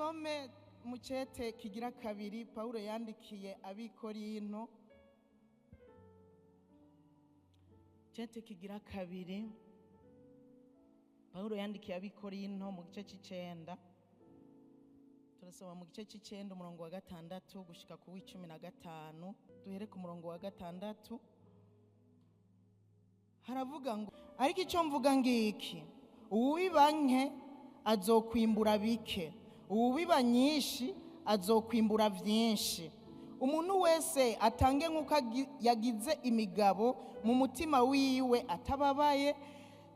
Dusome mu cete kigira kabiri Pawulo yandikiye ab'Ikorinto. Cete kigira kabiri Pawulo yandikiye ab'Ikorinto mu gice c'icenda. Turasoma mu gice c'icenda umurongo wa 6 gushika ku w'15. Duhere ku murongo wa 6. Haravuga ngo: ariko icyo mvuga ngiki, uwiba nke azokwimbura bike, uwiba nyinshi azokwimbura vyinshi. Umuntu wese atange nk'uko yagize imigabo mu mutima wiwe, atababaye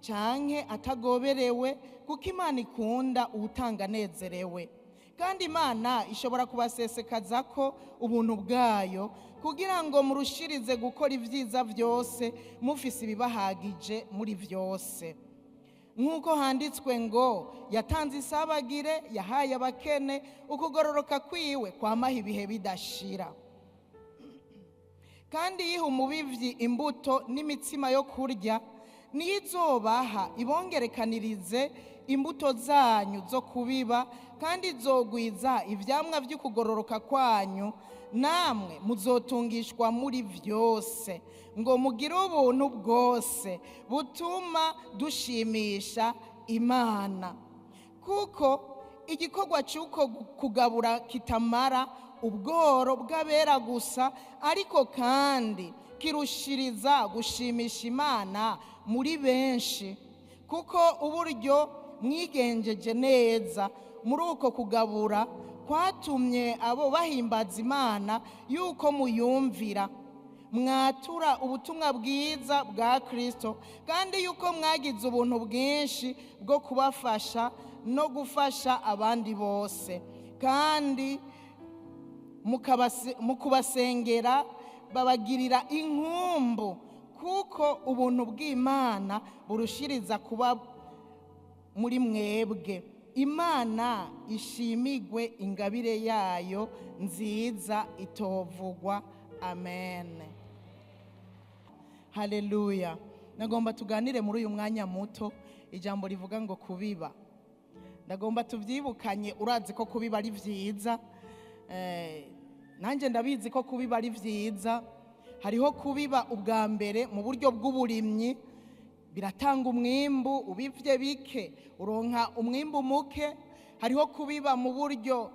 canke atagoberewe, kuko Imana ikunda uwutanga anezerewe. Kandi Imana ishobora kubasesekaza ko ubuntu bwayo, kugira ngo murushirize gukora ibyiza byose, mufise ibibahagije muri byose. Nk'uko handitswe ngo: yatanze isabagire, yahaye abakene, ukugororoka kwiwe kwamaho ibihe bidashira. Kandi yiha umubivyi imbuto n'imitsima yo kurya, niyo izobaha ibongerekanirize imbuto zanyu zo kubiba, kandi izogwiza ivyamwa vy'ukugororoka kwanyu, namwe muzotungishwa muri vyose, ngo mugire ubuntu bwose butuma dushimisha Imana. Kuko igikorwa cy'uko kugabura kitamara ubworo bw'abera gusa, ariko kandi kirushiriza gushimisha Imana muri benshi. Kuko uburyo mwigenjeje neza muri uko kugabura kwatumye abo bahimbaza Imana yuko muyumvira, mwatura ubutumwa bwiza bwa Kristo, kandi yuko mwagize ubuntu bwinshi bwo kubafasha no gufasha abandi bose. Kandi mu kubasengera babagirira inkumbu, kuko ubuntu bw'Imana burushiriza kuba muri mwebwe. Imana ishimigwe ingabire yayo nziza itovugwa. Amen. Haleluya. Nagomba tuganire muri uyu mwanya muto ijambo rivuga ngo kubiba. Ndagomba tuvyibukanye. Urazi ko kubiba ari vyiza, nanje ndabizi ko kubiba ari vyiza. Hariho kubiba ubwa mbere mu buryo bw'uburimyi, biratanga umwimbu, ubivye bike uronka umwimbu muke. Hariho kubiba mu buryo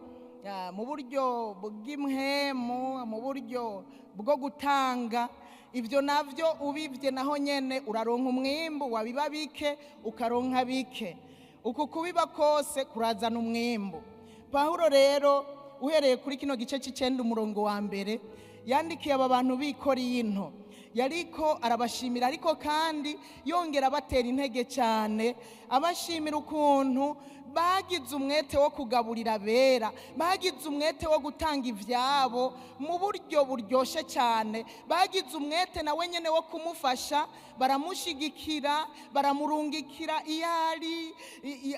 bw'imhemu, mu buryo bwo gutanga. Ivyo navyo ubivye naho nyene uraronka umwimbu, wabiba bike ukaronka bike. Uku kubiba kose kurazana umwimbu. Pawulo rero uhereye kuri kino gice c'icenda umurongo wa 1 yandikiye aba bantu b'Ikorinto, yariko arabashimira, ariko kandi yongera abatera intege cyane, abashimira ukuntu bagize umwete wo kugaburira abera, bagize umwete wo gutanga ivyabo mu buryo buryoshe cyane, bagize umwete nawe nyene wo kumufasha, baramushigikira, baramurungikira iyo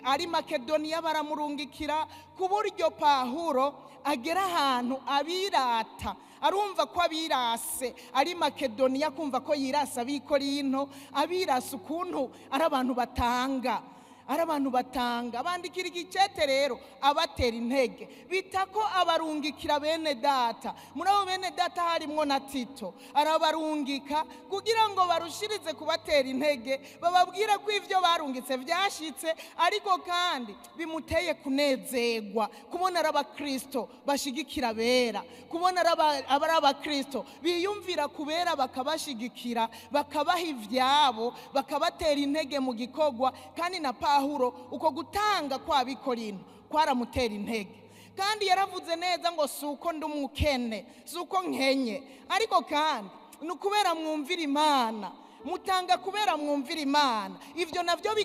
ari Makedoniya, baramurungikira ku buryo Pawulo agera ahantu abirata, arumva ko abirase ari Makedoniya, kumva ko yirasa ab'Ikorinto, abirasa ukuntu ari abantu batanga, ari abantu batanga. Bandikira igicete rero abatera intege, bita ko abarungikira bene data. Muri abo bene data harimwo na Tito, arabarungika kugira ngo barushirize kubatera intege, bababwire ko ivyo barungitse vyashitse, ariko kandi bimuteye kunezerwa kubona ari abakristo bashigikira bera, kubona ari abakristo biyumvira kubera, bakabashigikira, bakabaha ivyabo, bakabatera intege mu gikorwa. Kandi na Pawulo uko gutanga kw'Abikorinto kwaramutera intege. Kandi yaravuze neza ngo si uko ndi umukene, si uko nkenye, ariko kandi ni ukubera mwumvira Imana, mutanga kubera mwumvira Imana. Ivyo navyo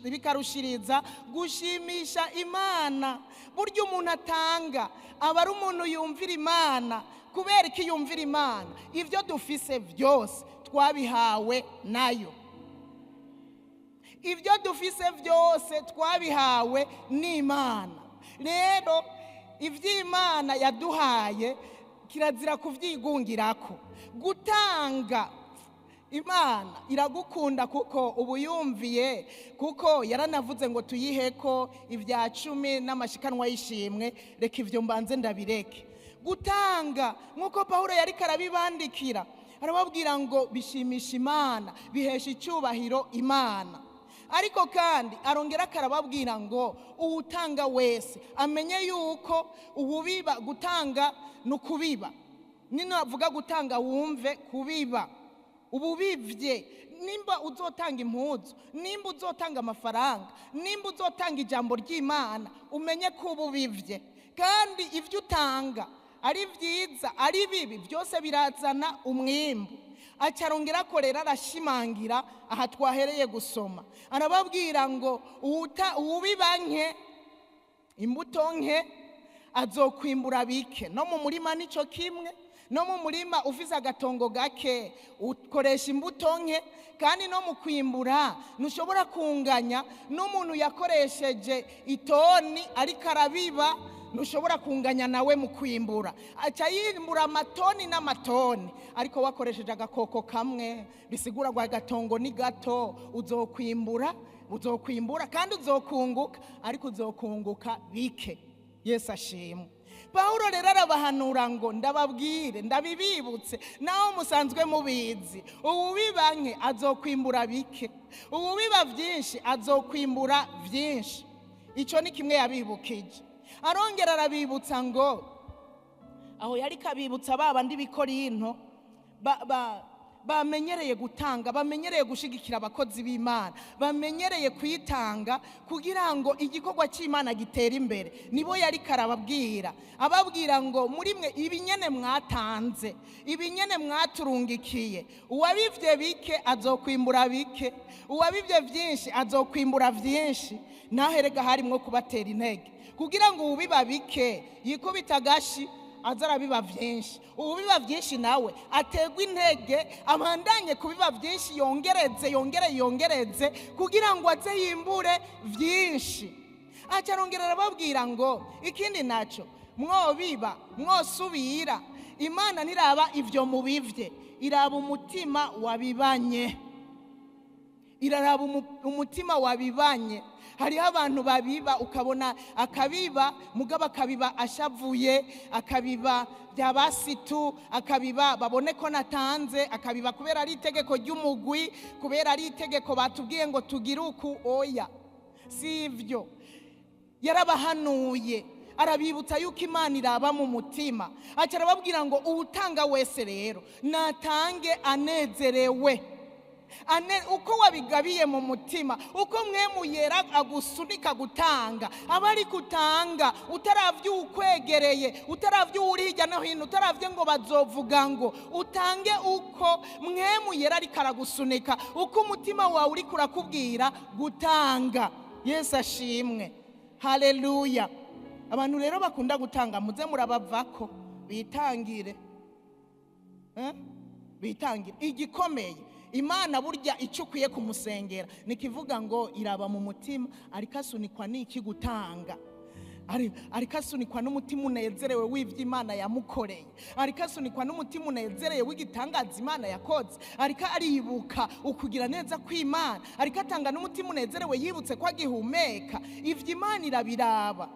bikarushiriza gushimisha Imana. Burya umuntu atanga aba ari umuntu yumvira Imana. Kubera iki yumvira Imana? Ivyo dufise vyose twabihawe nayo. Ibyo dufise byose twabihawe n'Imana. Rero ivy'Imana yaduhaye kirazira kuvyigungirako. Gutanga Imana iragukunda kuko ubu yumviye, kuko yaranavuze ngo tuyiheko ibya 10 n'amashikanwa y'ishimwe. Reka ivyo mbanze ndabireke. Gutanga nk'uko Pawulo yari karabibandikira, arababwira ngo bishimisha Imana, bihesha icyubahiro Imana. Ariko kandi arongera akarababwira ngo uwutanga wese amenye yuko uwubiba, gutanga nukubiba. Nino avuga gutanga wumve kubiba. Ububivye, nimba uzotanga impuzu, nimba uzotanga amafaranga, nimba uzotanga ijambo ry'Imana, umenye ko ububivye. Kandi ivyo utanga ari vyiza ari bibi, byose birazana umwimbu. Acarongera akorera arashimangira aha twahereye gusoma, arababwira ngo uwubiba nke imbuto nke azokwimbura bike. No mu murima nico kimwe, no mu murima ufise agatongo gake ukoresha imbuto nke, kandi no mu kwimbura ntushobora kunganya n'umuntu yakoresheje itoni ariko arabiba, ntushobora kunganya nawe mu kwimbura. Aca yimbura amatoni n'amatoni, ariko wakoresheje agakoko kamwe, bisigura ngo agatongo ni gato, uzokwimbura, uzokwimbura kandi uzokunguka, ariko uzokunguka bike. Yesu ashimwe. Pawulo rero arabahanura ngo ndababwire, ndabibibutse naho musanzwe mubizi, uwubiba nke azokwimbura bike, uwubiba byinshi azokwimbura byinshi. Icyo ni kimwe yabibukije. Arongera arabibutsa ngo aho yari kabibutsa babandi b'Ikorinto bamenyereye gutanga, bamenyereye gushigikira abakozi b'Imana, bamenyereye kwitanga kugira ngo igikorwa cy'Imana gitere imbere. Nibo yari karababwira, ababwira ngo muri mwe ibinyene mwatanze, ibinyene mwaturungikiye, uwabivye bike azokwimbura bike, uwabivye byinshi azokwimbura byinshi. Naherega harimwo kubatera intege kugira ngo ubiba bike yikubita agashi azarabiba byinshi, ubiba byinshi nawe ategwa intege abandanye kubiba byinshi, yongereze yongere yongereze kugira ngo aze yimbure byinshi. Acarongera arababwira ngo ikindi naco mwobiba mwosubira, Imana ntiraba ivyo mubivye, iraba umutima wabibanye. Iraraba umutima wabibanye. Hariho abantu babiba ukabona akabiba, mugabo akabiba ashavuye, akabiba byabasitu, akabiba babone ko natanze, akabiba kubera ari itegeko ry'umugwi, kubera ari itegeko batubwiye ngo tugire uku. Oya, si ivyo. Yarabahanuye, arabibutsa yuko Imana iraba mu mutima. Aca arababwira ngo uwutanga wese rero natange anezerewe. Uko wabigabiye mu mutima, uko mwemuyera agusunika gutanga, abari kutanga utaravye ukwegereye, utaravye uri hirya no hino, utaravye ngo bazovuga ngo utange, uko mwemuyera ariko aragusunika, uko umutima wawe uri kurakubwira gutanga. Yesu ashimwe, haleluya. Abantu rero bakunda gutanga muze murabavako, bitangire, bitangire igikomeye. Imana burya icyo ukwiye kumusengera nikivuga ngo iraba mu mutima, ariko asunikwa n'iki gutanga, ariko asunikwa n'umutima unezerewe w'ivyo Imana yamukoreye, ariko asunikwa n'umutima unezerewe w'igitangaza Imana yakoze, ariko aribuka ukugira neza kw'Imana, ariko atanga n'umutima unezerewe yibutse ko agihumeka. Ivyo Imana irabiraba.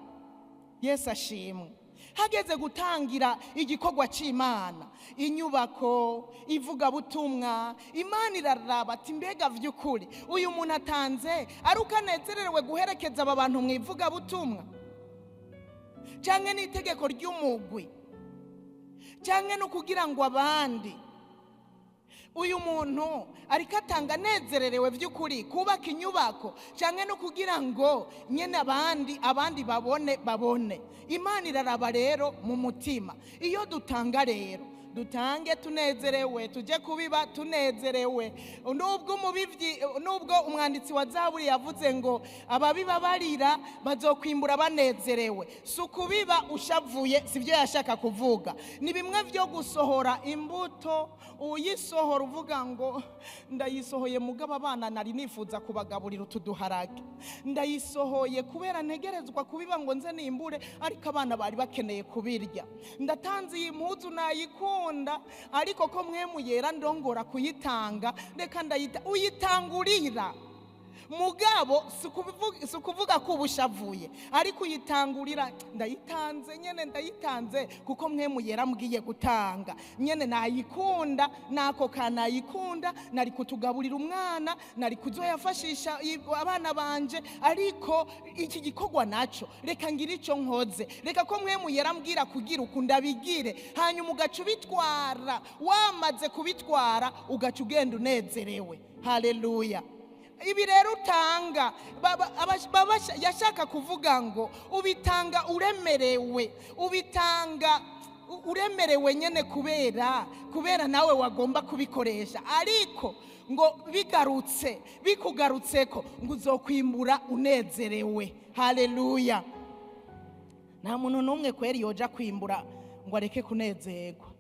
Yesu ashimwe. Hageze gutangira igikorwa cy'Imana, inyubako, ivugabutumwa, Imana iraraba ati mbega vy'ukuri uyu muntu atanze ari uko anezerewe guherekeza aba bantu mu ivugabutumwa, canke n'itegeko ry'umugwi, canke no kugira ngo abandi. Uyu muntu ariko atanga anezererewe vy'ukuri kubaka inyubako, canke no kugira ngo nyene abandi babone. Imana iraraba rero mu mutima. Iyo dutanga rero dutange tunezerewe, tujye kubiba tunezerewe. Nubwo umubivyi, nubwo umwanditsi wa Zaburi yavuze ngo ababiba barira bazokwimbura banezerewe, si ukubiba ushavuye, sivyo yashaka kuvuga. Ni bimwe vyo gusohora imbuto, uyisohora uvuga ngo ndayisohoye mugabo abana nari nifuza kubagaburira utuduharage, ndayisohoye kubera ntegerezwa kubiba ngo nze nimbure, ariko abana bari bakeneye kubirya, ndatanze iyi mpuzu nayikunze Sinayikunda, ariko ko Mpwemu Yera ndongora kuyitanga, reka ndayita. Uyitangurira, mugabo si ukuvuga ko ubushavuye, ariko uyitangurira. Ndayitanze nyene, ndayitanze kuko Mpwemu Yera mbwiye gutanga nyene. Nayikunda nako kanayikunda, nari kutugaburira umwana, nari kuzoyafashisha abana banje, ariko iki gikorwa naco reka ngira ico nkoze, reka ko Mpwemu Yera mbwira kugira uku ndabigire. Hanyuma ugaca ubitwara, wamaze kubitwara ugaca ugenda unezerewe. Haleluya. Ibi rero utanga, yashaka kuvuga ngo ubitanga uremerewe, ubitanga uremerewe nyene kubera nawe wagomba kubikoresha, ariko ngo bigarutse, bikugarutseko, ngo uzokwimbura unezerewe. Haleluya. Nta muntu n'umwe kweri yoja kwimbura ngo areke kunezerwa.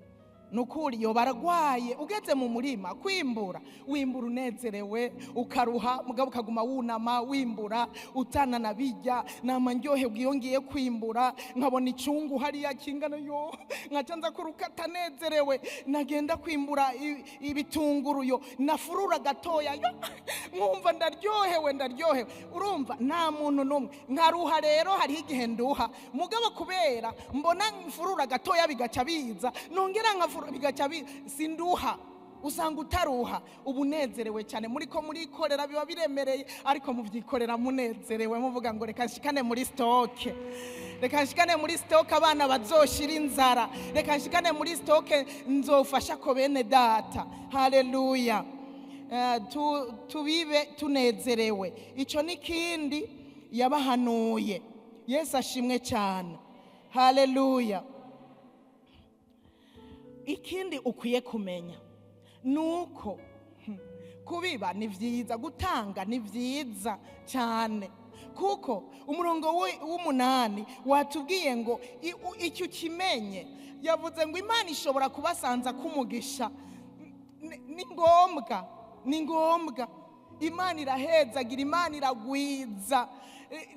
Nukuri yoba aragwaye. Ugeze mu murima kwimbura, wimbura unezerewe, ukaruha mugabo ukaguma wunama wimbura utana na bijya. Nama ndyoherwa iyo ngiye kwimbura, nkabona icungu hariya kingana, yo nkaca nza kurukata nezerewe. Nagenda kwimbura ibitunguru, yo nafurura gatoya, yo nkumva ndaryohewe, ndaryohewe. Urumva nta muntu n'umwe nkaruha. Rero hariho igihe nduha, mugabo kubera mbona mfurura gatoya bigaca biza, nongera nkafurura bigaca biza, sinduha. Usanga utaruha, ubunezerewe cyane. Muri ko murikorera biba biremereye, ariko muvyikorera munezerewe, muvuga ngo reka nshikane muri stock, reka nshikane muri stock abana bazoshira inzara, reka nshikane muri stock nzofasha ko bene data. Haleluya. Tubibe tunezerewe. Ico n'ikindi yabahanuye. Yesu ashimwe cyane. Haleluya. Ikindi ukwiye kumenya nuko kubiba ni vyiza, gutanga ni vyiza cyane, kuko umurongo w'umunani watubwiye ngo icyo ukimenye. Yavuze ngo Imana ishobora kubasanza kumugisha. Ni ngombwa, ni ngombwa. Imana irahezagira, Imana iragwiza.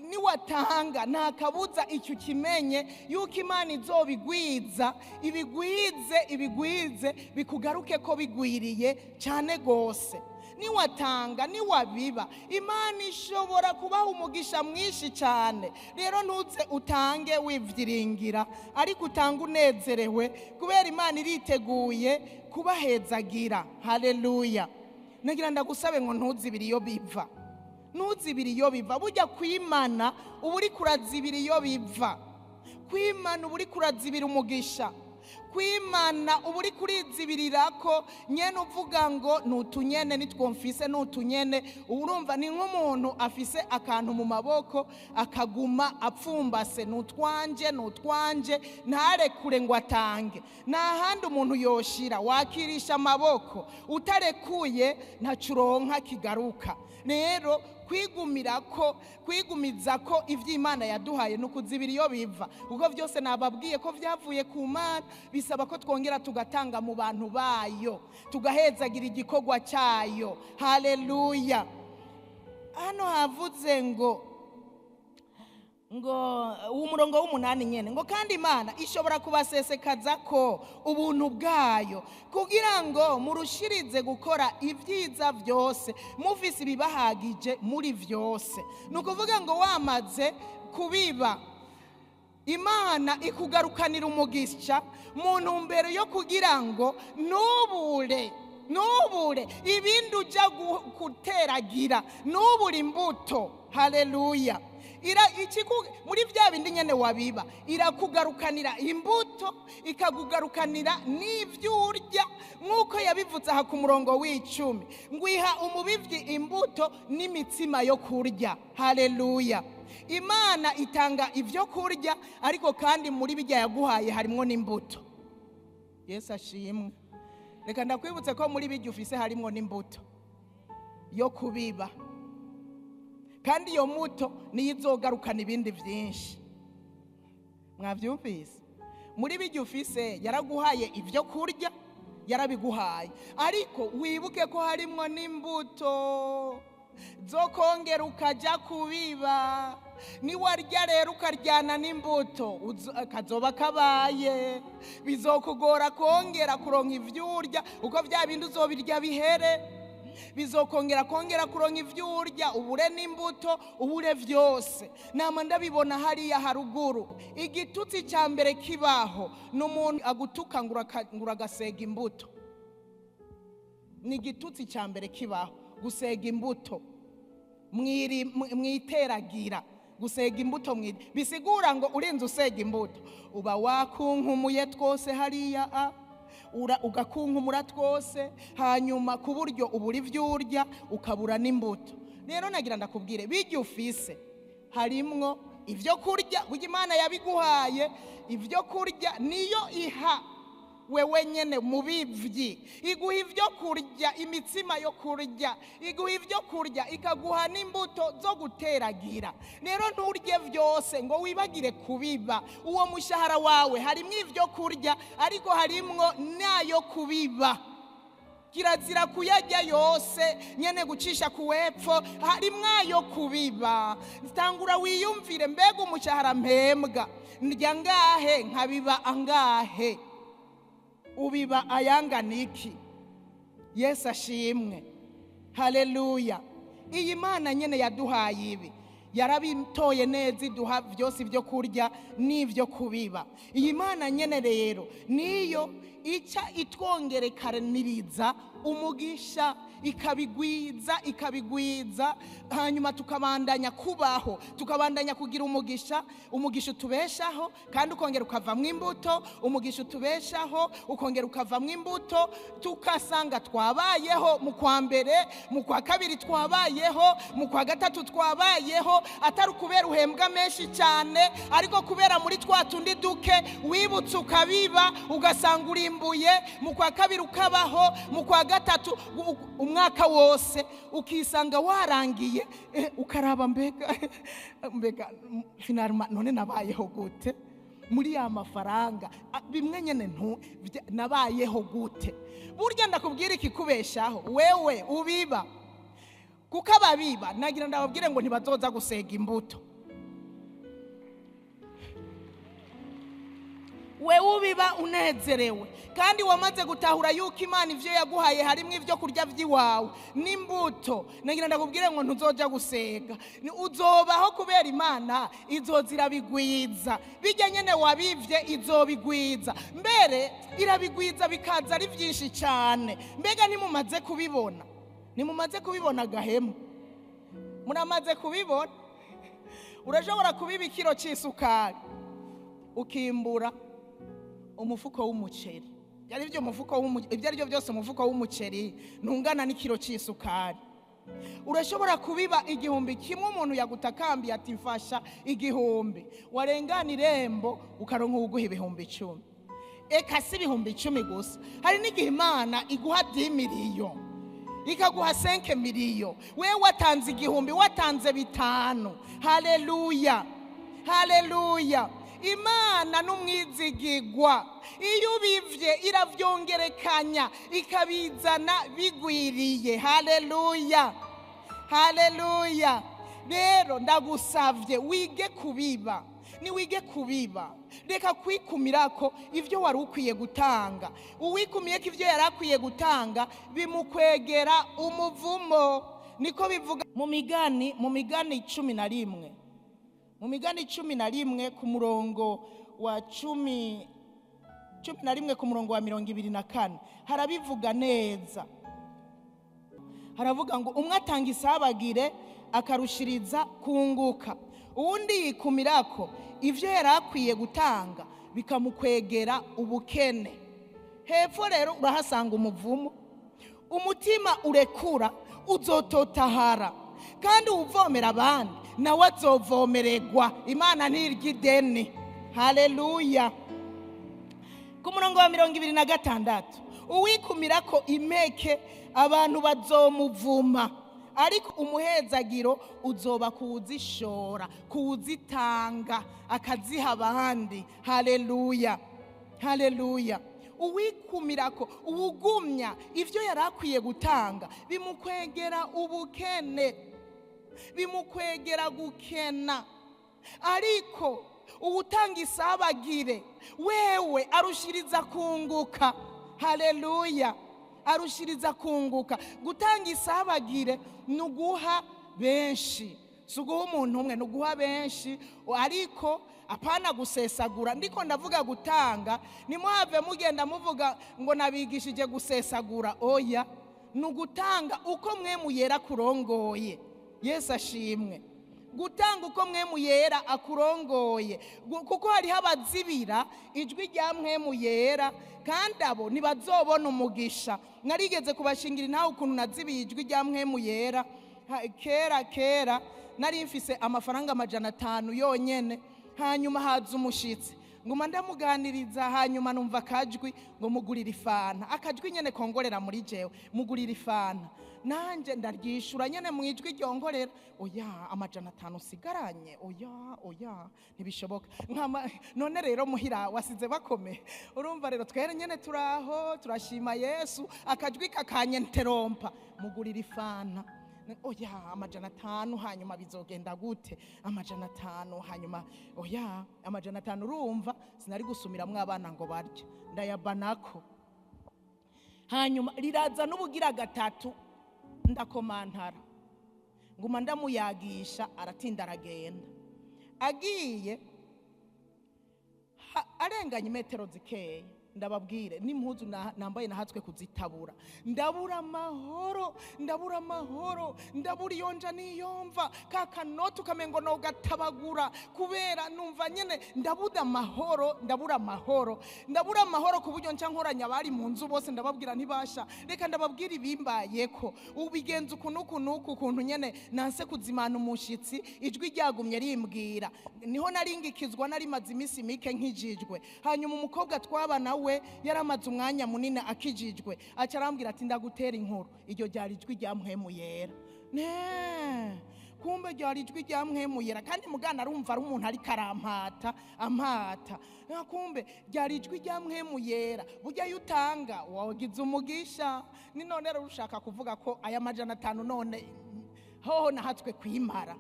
Niwatanga nta kabuza, icyo ukimenye yuko Imana izobigwiza, ibigwize, ibigwize bikugaruke ko bigwiriye cyane gose. Niwatanga, niwabiba, Imana ishobora kubaha umugisha mwinshi cyane. Rero ntuze utange wivyiringira, ariko utange unezerewe, kubera Imana iriteguye kubahezagira. Haleluya. Nagira ndagusabe ngo ntuzibire iyo biva, ntuzibire iyo biva. Burya kwimana uba uri kurazibira iyo biva, kwimana uba uri kurazibira umugisha, kwimana uba uri kurizibirira ko nyene uvuga ngo nutunyene nitwomfise nutunyene. Urumva ni nk'umuntu afise akantu mu maboko akaguma apfumbase, nutwanje nutwanje, ntarekure ngo atange. Nta handi umuntu yoshira, wakirisha amaboko, utarekuye ntacuronka kigaruka. Rero kwigumiza ko ivy'Imana yaduhaye no kuzibira iyo biva, kuko vyose nababwiye ko vyavuye ku Mana, bisaba ko twongera tugatanga mu bantu bayo, tugahezagira igikorwa cyayo. Haleluya. Hano havuze ngo umurongo w'umunani nyene ngo kandi Imana ishobora kubasesekaza ko ubuntu bwayo, kugira ngo murushirize gukora ibyiza byose mufise ibibahagije muri vyose. Ni ukuvuga ngo wamaze kubiba, Imana ikugarukanira umugisha mu ntumbero yo kugira ngo nubure, nubure ibindi uja guteragira, nubure imbuto. Haleluya. Muri vya bindi nyene wabiba, irakugarukanira imbuto, ikakugarukanira n'ivyo urya, nk'uko yabivuze aha ku murongo w'icumi ngo iha umubivyi imbuto n'imitsima yo kurya. Haleluya. Imana itanga ivyo kurya, ariko kandi muri bijya yaguhaye harimwo n'imbuto. Yesu ashimwe. Reka ndakwibutse ko muri bijya ufise harimwo n'imbuto yo kubiba, kandi iyo muto niyo izogarukana ibindi vyinshi. Mwavyumvise? Muri bijya ufise yaraguhaye ivyo kurya, yarabiguhaye, ariko wibuke ko harimwo n'imbuto. zo kongera ukajya kubiba. Niwarya rero ukaryana n'imbuto, kazoba kabaye, bizokugora kongera kuronka ivyo urya, uko vya bindi uzobirya bihere, bizokongera kongera kuronka ivyo urya, ubure n'imbuto, ubure vyose. Nama ndabibona hariya haruguru. Igitutsi cya mbere kibaho ni umuntu agutuka ngo uragasega imbuto. Ni igitutsi cya mbere kibaho, gusega imbuto mwiteragira, gusega imbuto bisigura ngo urinze usega imbuto uba wakunkumuye twose hariya, ugakunkumura twose, hanyuma ku buryo ubura ivyo urya ukabura n'imbuto. Rero nagira ndakubwire, bijya ufise harimwo ivyo kurya, burya Imana yabiguhaye ivyo kurya, niyo iha wewe nyene mubivyi, iguha ivyo kurya, imitsima yo kurya, iguha ivyo kurya, ikaguha n'imbuto zo guteragira. Rero nturye vyose ngo wibagire kubiba. Uwo mushahara wawe harimwo ivyo kurya, ariko harimwo n'ayo kubiba. Kirazira kuyarya yose nyene gucisha kuwepfo, harimwo ayo kubiba. Tangura wiyumvire, mbega umushahara mpembwa ndya ngahe, nkabiba angahe? Ubiba ayangana iki? Yesu ashimwe, haleluya. Iyi Mana nyene yaduhaye ibi, yarabitoye neza, iduha vyose ivyo kurya n'ivyo kubiba. Iyi Mana nyene rero niyo ica itwongerekaniriza umugisha, ikabigwiza, ikabigwiza, hanyuma tukabandanya kubaho, tukabandanya kugira umugisha. Umugisha utubeshaho kandi ukongera ukavamwo imbuto, umugisha utubeshaho ukongera ukavamwo imbuto, tukasanga twabayeho mu kwa mbere, mu kwa kabiri twabayeho, mu kwa gatatu twabayeho, atari ukubera uhembwa menshi cyane, ariko kubera muri twa tundi duke wibutse ukabiba, ugasanga urimbuye, mu kwa kabiri ukabaho, mu kwa gatatu umwaka wose ukisanga warangiye, ukaraba mbega mbega finalement none nabayeho gute muri ya mafaranga, bimwe nyene nabayeho gute? Burya ndakubwira ikikubeshaho wewe ubiba, kuko ababiba nagira ndababwire ngo ntibazoza gusega imbuto. Wewe ubiba unezerewe kandi wamaze gutahura yuko Imana ivyo yaguhaye harimwo ivyo kurya vyiwawe n'imbuto, nagira ndakubwire ngo ntuzoja gusega, uzobaho kubera Imana izozira bigwiza, bijya nyene wabivye izobigwiza, mbere irabigwiza bikaza ari vyinshi cyane. Mbega ntimumaze kubibona? Ntimumaze kubibona gahemu? Muramaze kubibona? Urashobora kubiba ikiro c'isukari ukimbura umufuko w'umuceri. Yari byo umufuko w'umuceri, ibyo ari byo byose umufuko w'umuceri ntungana n'ikiro c'isukari. Urashobora kubiba 1000 kimwe, umuntu yagutakambiye ati mfasha 1000, warengana irembo ukaronka uguha 10,000. Eka si 10,000 gusa, hari n'igihe Imana iguha 10 miliyoni, ikaguha 5 miliyoni, wewe watanze 1000, watanze 5. Haleluya, haleluya. Imana n'umwizigigwa, iyo ubivye iravyongerekanya ikabizana bigwiriye. Haleluya, haleluya. Rero ndagusavye wige kubiba, niwige kubiba, reka kwikumirako ivyo wari ukwiye gutanga. Uwikumiye ko ivyo yari akwiye gutanga bimukwegera umuvumo. Niko bivuga mu migani, mu migani 11, mu migani 11 ku murongo wa 11 ku murongo wa 24 harabivuga neza. Haravuga ngo umwe atanga isabagire akarushiriza kunguka, uwundi yikumirako ivyo yari akwiye gutanga bikamukwegera ubukene. Hepfo rero urahasanga umuvumo. Umutima urekura uzototahara, kandi uvomera abandi nawe azovomererwa. Imana ntirya ideni. Haleluya. Ku murongo wa 26, uwikumirako impeke abantu bazomuvuma, ariko umuhezagiro uzoba kuwuzishora, kuwuzitanga, akaziha abandi. Haleluya, haleluya. Uwikumirako, uwugumya ivyo yari akwiye gutanga, bimukwegera ubukene, bimukwegera gukena. Ariko uwutanga isabagire wewe arushiriza kunguka. Haleluya, arushiriza kunguka. Gutanga isabagire ni uguha benshi, si uguha umuntu umwe, ni uguha benshi, ariko apana gusesagura. Ndiko ndavuga gutanga, nimuhave mugenda muvuga ngo nabigishije gusesagura. Oya, ni ugutanga uko mwe muyera kurongoye. Yesu ashimwe. Gutanga uko mwe muyera akurongoye, kuko hariho abazibira ijwi rya mwe muyera, kandi abo ntibazobona umugisha. Narigeze kubashingira nawe ukuntu nazibiye ijwi rya mwe muyera. Kera kera nari mfise amafaranga 500 yonyene, hanyuma haza umushitsi, nguma ndamuganiriza, hanyuma numva akajwi ngo mugurire ifanta. Akajwi nyene kongorera muri jewe, mugurire ifanta. Nanje ndaryishura nyene mu ijwi ryongorera, oya 500 usigaranye, oya oya ntibishoboka. None rero muhira wasize bakome. Urumva rero twere nyene turaho turashima Yesu, akajwi kakanyenterompa, mugurire ifanta. Oya 500, hanyuma bizogenda gute? 500, hanyuma oya 500. Urumva sinari gusumiramwo abana ngo barye, ndayabanako. Hanyuma riraza n'ubugira gatatu, ndakomantara, nguma ndamuyagisha, aratinda aragenda. Agiye arenganye imetero zikeya, ndababwire n'impuzu nambaye nahatswe kuzitabura. Ndabura amahoro, ndabura amahoro, ndabura iyo nja niyomva ka kanoti ukamengo no gatabagura, kubera numva nyene ndabura amahoro, ndabura amahoro, ndabura amahoro, ku buryo nca nkoranya abari mu nzu bose ndababwira ntibasha, reka ndababwira ibimbayeko, ubigenza uku n'uku n'uku, ukuntu nyene nanse kuzimana umushitsi, ijwi ryagumye rimbwira. Niho naringikizwa, narimaze iminsi mike nkijijwe. Hanyuma umukobwa twabana we yaramaze umwanya munini akijijwe, aca arambwira ati ndagutera inkuru. Iryo ryari ijwi rya mpwemu yera. Ne, kumbe ryari ijwi rya mpwemu yera, kandi mugana arumva ari umuntu ariko arampata ampata. Kumbe ryari ijwi rya mpwemu yera. Burya iyo utanga wagize umugisha. Ni none rero ushaka kuvuga ko aya 500 none hoho nahatswe kwimara.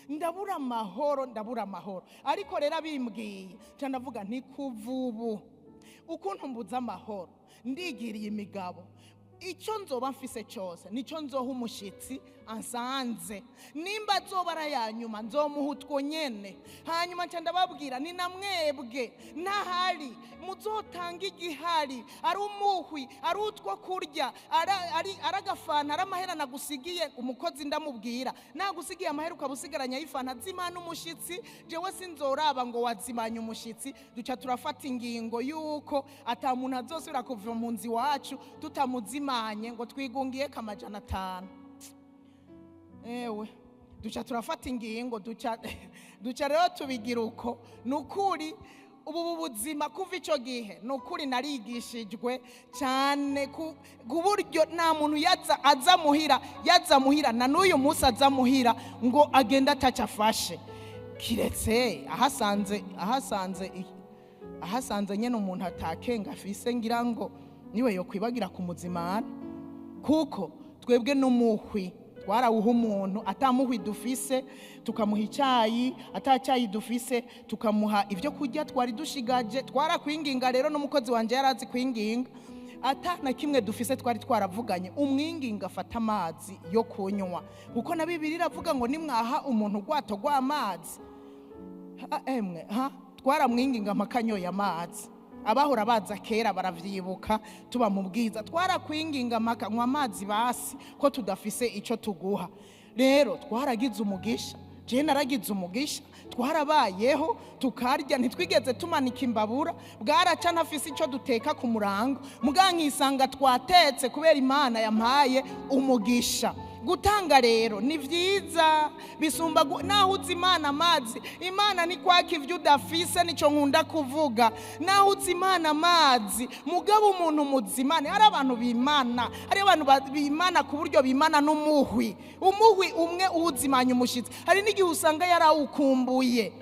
Ndabura amahoro, ndabura amahoro. Ariko rero abimbwiye nca ndavuga nti kuvubu ukuntu mbuza amahoro, ndigiriye imigabo, icyo nzoba mfise cyose nicyo nzoha umushitsi ansanze. Nimba azoba arayanyuma nzomuha utwo nyene. Hanyuma nca ndababwira ni namwebwe ntahari muzotanga igihari, ari umuhwi, ari utwo kurya, ari agafanta, ari amahera nagusigiye. Umukozi ndamubwira nagusigiye amahera ukaba usigaranye ayifanta, zimana umushitsi, jewe sinzoraba ngo wazimanye umushitsi. Duca turafata ingingo yuko ata muntu azosubira kuva mu nzu iwacu tutamuzimanye ngo twigungiye ka 500. Ewe duca turafata ingingo, duca rero tubigira uko. Nukuri ubu buzima kuva ico gihe nukuri narigishijwe cyane ku buryo nta muntu yaza aza muhira, yaza muhira na n'uyu munsi aza muhira ngo agenda atacafashe, kiretse ahasanze nyene umuntu atakenga afise, ngira ngo niwe yo kwibagira kumuzimana. Kuko twebwe n'umuhwi twarawuha umuntu atamuhwi dufise, tukamuha icyayi, atacyayi dufise tukamuha ibyo kurya twari dushigaje. Twarakwinginga rero n'umukozi wanje yarazi kwinginga, ata na kimwe dufise twari twaravuganye, umwinginga afata amazi yo kunywa, kuko na Bibiliya iravuga ngo nimwaha umuntu urwato rw'amazi. Emwe ha twaramwinginga mpakanyoye amazi. Abahora baza kera baravyibuka tuba mu bwiza, twarakwinginga mpaka nywa amazi basi ko tudafise ico tuguha. Rero twaragize umugisha, je naragize umugisha, twarabayeho tukarya, ntitwigeze tumanika imbabura, bwaraca ntafise ico duteka ku murango, muga nkisanga twatetse kubera Imana yampaye umugisha. Gutanga rero ni vyiza, bisumba naho uzi Imana amazi. Imana ni kwaka ivyo udafise, nico nkunda kuvuga. Naho uzi Imana amazi, mugabo umuntu muzimane. Hari abantu bimana, hari abantu bimana ku buryo bimana n'umuhwi. Umuhwi umwe uwuzimanya umushitsi, hari n'igihe usanga yarawukumbuye.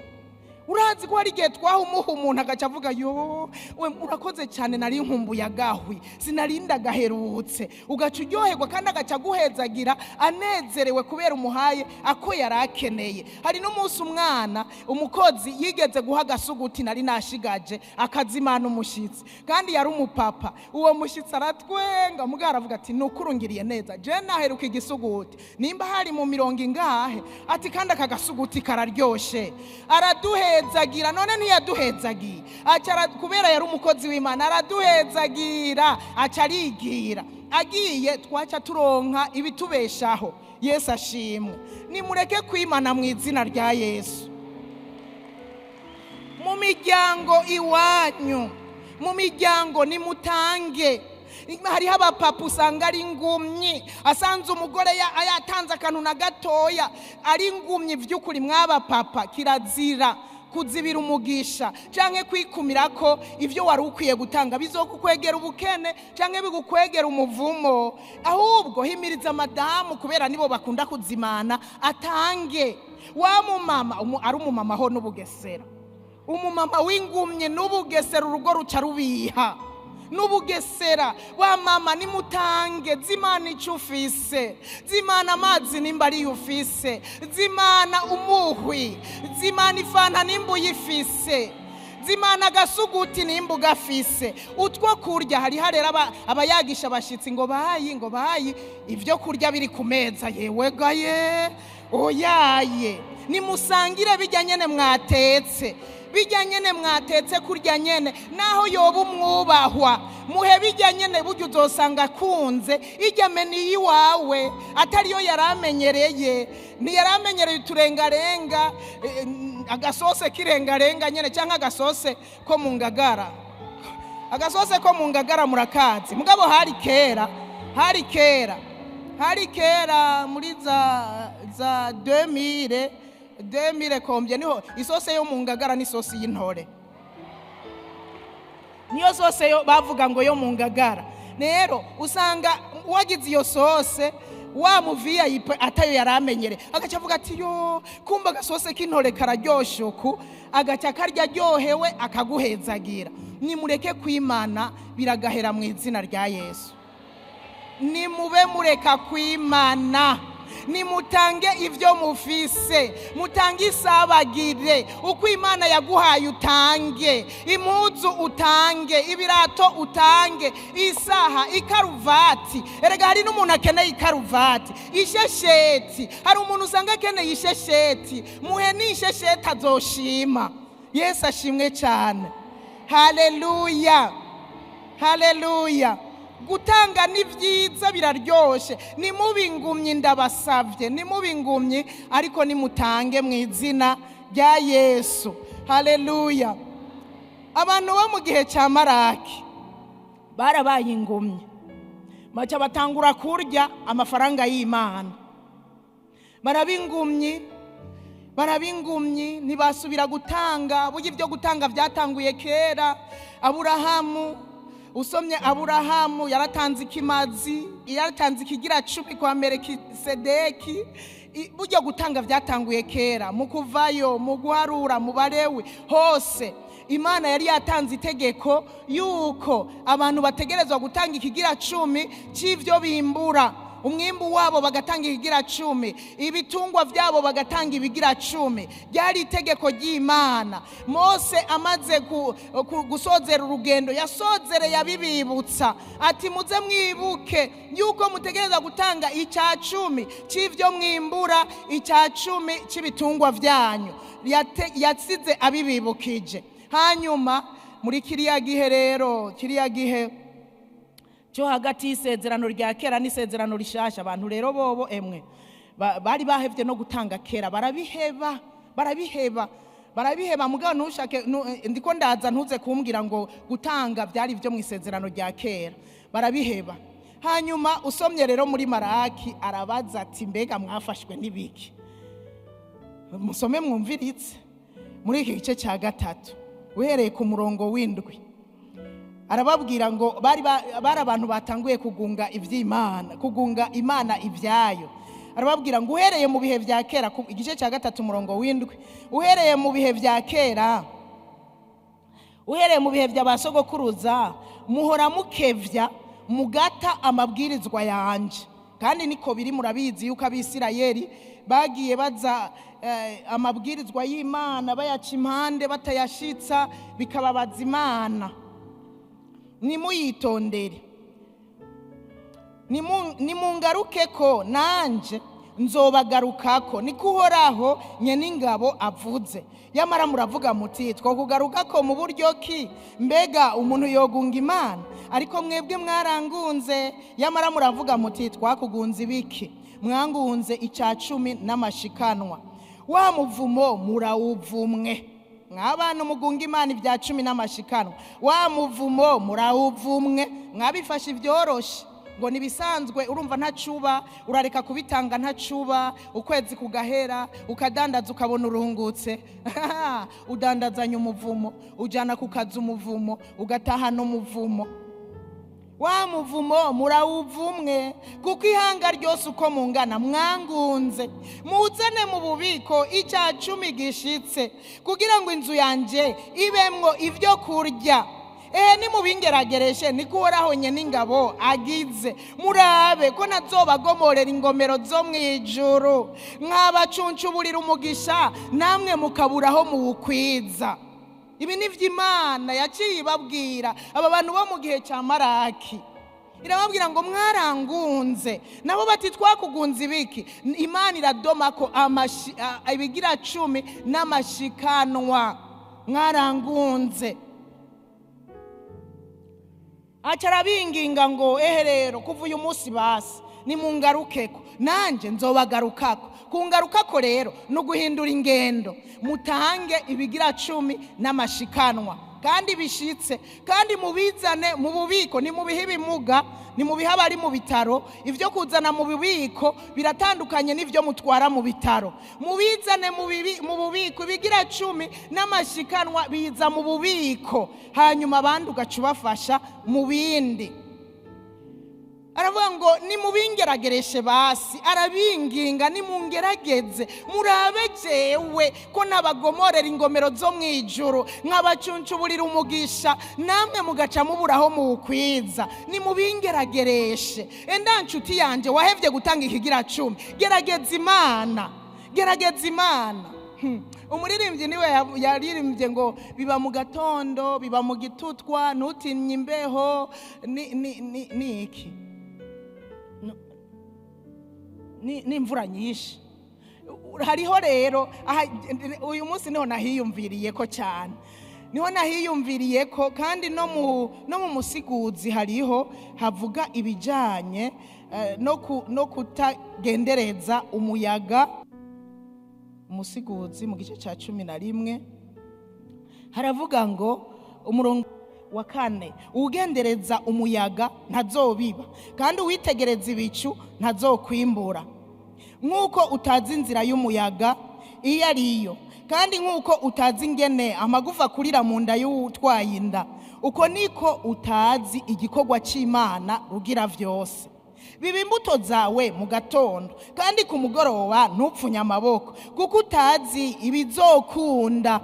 Urazi ko hari igihe twaha umuha umuntu agaca avuga yo we urakoze cyane, nari nkumbuye agahwi, sinarinda gaherutse. Ugaca uryoherwa kandi agaca aguhezagira anezerewe kubera umuhaye ako yari akeneye. Hari n'umunsi umwana umukozi yigeze guha agasuguti nari nashigaje akazimana umushyitsi, kandi yari umupapa. Uwo mushyitsi aratwenga, mugabo aravuga ati nukurungiriye neza, je naheruka igisuguti nimba hari mu mirongo ingahe, ati kandi aka gasuguti kararyoshe. Araduhezagira. None ntiyaduhezagiye, kubera yari umukozi w'Imana araduhezagira, aca arigira. Agiye twaca turonka ibitubeshaho. Yesu ashimwe. Nimureke kwimana mu izina rya Yesu. Mu miryango iwanyu, mu miryango nimutange. Hariho abapapa usanga ari ingumyi, asanze umugore yatanze akantu na gatoya ari ingumyi. By'ukuri mw'abapapa kirazira kuzibira umugisha canke kwikumira ko ivyo wari ukwiye gutanga bizokukwegera ubukene canke bigukwegera umuvumo. Ahubwo himiriza madamu, kubera nibo bakunda kuzimana, atange. Wa mumama ari umumama ho n'ubugesera, umumama w'ingumye n'ubugesera, urugo ruca rubiha n'ubugesera. Wa mama nimutange, zimana icyo ufise, zimana amazi nimba ariyo ufise, zimana umuhwi, zimana ifanta nimba uyifise, zimana agasuguti nimba ugafise, utwo kurya. Hariho rero abayagisha abashyitsi ngo bayi ngo bayi ibyo kurya biri ku meza, yewe gaye oyaye. Nimusangire bijya nyene mwatetse, bijya nyene mwatetse kurya nyene, naho yoba umwubahwa muhe bijya nyene. Burya uzosanga akunze ijya meni yiwawe atariyo yaramenyereye, ntiyaramenyereye uturengarenga, agasose k'irengarenga nyene cyangwa agasose ko mu ngagara. Agasose ko mu ngagara murakazi, mugabo hari kera, hari kera, hari kera muri za 2000 kombye niho isose yo mu ngagara n'isosi y'intore niyo sose yo bavuga ngo yo mu ngagara. Rero usanga wagize iyo sose wa mu VIP atayo yaramenyere, agaca avuga ati yo kumba agasose k'intore kararyoshe uku, agaca karya aryohewe akaguhezagira. Nimureke kwimana biragahera mu izina rya Yesu. Nimube mureka kwimana, nimutange ivyo mufise, mutange isabagire uko Imana yaguhaye, utange impuzu, utange ibirato, utange isaha, ikaruvati. Erega hari n'umuntu akeneye ikaruvati, ishesheti. Hari umuntu usanga akeneye ishesheti, muhe n'ishesheti azoshima. Yesu ashimwe cyane. Haleluya, haleluya. Gutanga ni byiza, biraryoshe. Nimubingumye, ndabasavye, nimubingumye, ariko nimutange mu izina rya Yesu. Haleluya. Abantu bo mu gihe cya Maraki barabaye ingumye, baca batangura kurya amafaranga y'Imana. Barabingumye, barabingumye, ntibasubira gutanga. Burya ibyo gutanga byatanguye kera. Aburahamu, usomye Aburahamu yaratanze ikimazi, yaratanze ikigira cumi kwa Melikisedeki. Burya gutanga byatanguye kera, mu kuvayo, mu guharura, mu Balewi hose Imana yari yatanze itegeko yuko abantu bategerezwa gutanga ikigira cumi c'ivyo bimbura. Umwimbu wabo bagatanga ikigira cumi, ibitungwa byabo bagatanga ibigira cumi. Ryari itegeko ry'Imana. Mose amaze gusozera urugendo, yasozereye abibibutsa ati muze mwibuke yuko mutegereza gutanga icya cumi c'ivyo mwimbura, icya cumi c'ibitungwa vyanyu. Yasize abibibukije. Hanyuma muri kiriya gihe rero, kiriya gihe cyo hagati y'isezerano rya kera n'isezerano rishasha, abantu rero bobo emwe bari bahevye no gutanga kera, barabiheba, barabiheba, barabiheba. Mugabo ntushake, ndiko ndaza ntuze kumbwira ngo gutanga byari byo mu isezerano rya kera, barabiheba. Hanyuma usomye rero muri Maraki arabaza ati mbega mwafashwe n'ibiki? Musome mwumviritse muri iki gice cya 3 uhereye ku murongo w'7. Arababwira ngo bari abantu batanguye kugunga ivy'Imana, kugunga Imana ibyayo. Arababwira ngo uhereye mu bihe vya kera, igice cya 3 umurongo w'indwi, uhereye mu bihe vya kera, uhereye mu bihe bya basogokuruza, muhora mukevya mugata amabwirizwa yanje. Kandi niko biri, murabizi yuko Abisirayeli bagiye baza amabwirizwa y'Imana bayaca impande batayashitsa, bikababaza Imana. Nimuyitondere, nimungaruke ko nanje nzobagarukako, niko Uhoraho Nyeningabo avuze. Yamara muravuga muti twokugarukako mu buryo ki? Mbega umuntu yogunga Imana? Ariko mwebwe mwarangunze. Yamara muravuga muti twakugunze ibiki? Mwangunze ica 10 n'amashikanwa. Wa muvumo murawuvumwe. Mwabana mugunga Imana ibya 10 n'amashikanwa, wa muvumo murawuvumwe. Mwabifashe ibyoroshe ngo nibisanzwe, urumva ntacuba, urareka kubitanga ntacuba, ukwezi kugahera ukadandaza ukabona urungutse. Udandazanya umuvumo, ujana ku kazi umuvumo, ugatahana umuvumo. Wa muvumo murawuvumwe, kuko ihanga ryose uko mungana mwangunze. Muzane mu bubiko ica 10 gishitse, kugira ngo inzu yanje ibemwo ivyo kurya. Ehe, nimubingeragereshe, niko Uhoraho Nyeningabo agize. Murabe ko nazobagomorera ingomero zo mwijuru, nkabacuncuburira umugisha, namwe mukaburaho muwukwiza. Ibi ni vy'Imana yaciye ibabwira aba bantu bo mu gihe cya Maraki. Irababwira ngo mwarangunze, nabo bati twakugunze ibiki? Imana iradoma ko ibigira 10 n'amashikanwa. Mwarangunze. Aca arabinginga ngo ehe rero kuva uyu munsi basi nimungarukeko, nanje nzobagarukako. Kungarukako rero ni uguhindura ingendo, mutange ibigira 10 n'amashikanwa kandi bishitse, kandi mubizane mu bubiko. Nimubihe ibimuga, nimubihe abari mu bitaro. Ivyo kuzana mu bubiko biratandukanye n'ivyo mutwara mu bitaro. Mubizane mu bubiko, ibigira 10 n'amashikanwa biza mu bubiko, hanyuma abandi ugaca ubafasha mu bindi. Aravuga ngo nimubingeragereshe basi, arabinginga nimungerageze, murabe jewe ko nabagomorera ingomero zo mwijuru, nkabacuncuburira umugisha, namwe mugaca muburaho muwukwiza. Nimubingeragereshe. Enda nshuti yanje wahevye gutanga ikigira 10, gerageza Imana, gerageza Imana. Umuririmbyi niwe yaririmbye ngo biba mu gatondo, biba mu gitutwa, ntutinye imbeho, ni iki? N'imvura nyinshi. Hariho rero uyu munsi niho nahiyumviriye ko cyane, niho nahiyumviriye ko kandi no mu musiguzi hariho havuga ibijanye no kutagendereza umuyaga. Umusiguzi mu gice cya 11 haravuga ngo umurongo wa 4, ugendereza umuyaga ntazobiba, kandi uwitegereza ibicu ntazokwimbura. Nkuko utazi inzira y'umuyaga iyo ariyo, kandi nkuko utazi ingene amagufa kurira mu nda y'utwaye inda, uko niko utazi igikorwa cy'Imana rugira vyose. Biba imbuto zawe mu gatondo, kandi ku mugoroba ntupfunye amaboko, kuko utazi ibizokunda,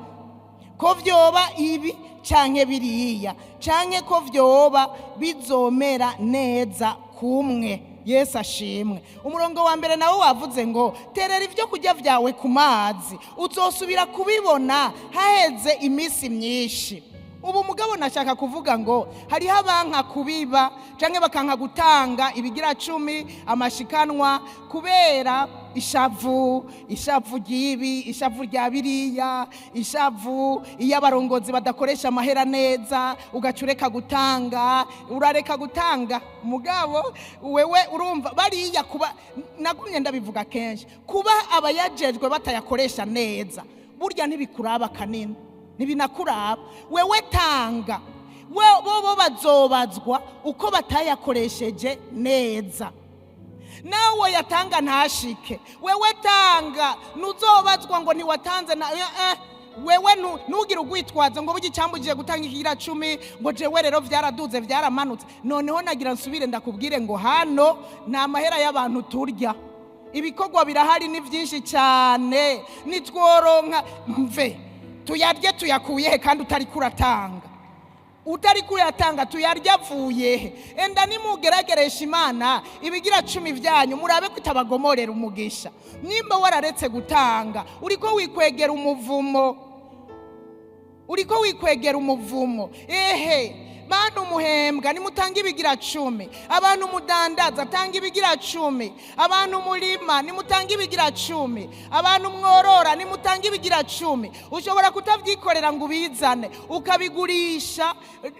ko vyoba ibi canke biriya, canke ko vyoba bizomera neza kumwe. Yesu ashimwe. Umurongo wa 1 nawo wavuze ngo terera ivyo kurya vyawe ku mazi, uzosubira kubibona haheze iminsi myinshi. Ubu mugabo nashaka kuvuga ngo hariho abanka kubiba canke bakanka gutanga ibigira 10 amashikanwa kubera ishavu, ishavu ry'ibi, ishavu rya biriya, ishavu iyo abarongozi badakoresha amahera neza, ugacureka gutanga, urareka gutanga. Mugabo wewe urumva bariya kuba, nagumye ndabivuga kenshi, kuba abayajejwe batayakoresha neza burya ntibikuraba kanini, ntibinakuraba. Wewe tanga, bo bazobazwa uko batayakoresheje neza. Nawe yatanga ntashike, wewe tanga, nuzobazwa ngo ntiwatanze na wewe ntugire ugwitwaza ngo bugicambujije gutanga ikigira 10 ngo jewe rero vyaraduze vyaramanutse. Noneho nagira nsubire ndakubwire ngo hano nta mahera y'abantu turya. Ibikorwa birahari ni byinshi cyane, nitworonka mve tuyarye tuyakuye he kandi utari kuratanga? Utari kuyatanga tuyarya avuye he? Enda nimugerageresha Imana ibigira 10 byanyu, murabe kutabagomorera umugisha. Nimba wararetse gutanga, uriko wikwegera umuvumo, uriko wikwegera umuvumo. Ehe bantu muhembwa nimutanga ibigira 10, abantu mudandaza tanga ibigira 10, abantu murima nimutanga ibigira 10, abantu mworora nimutanga ibigira 10. Ushobora kutavyikorera ngo ubizane, ukabigurisha,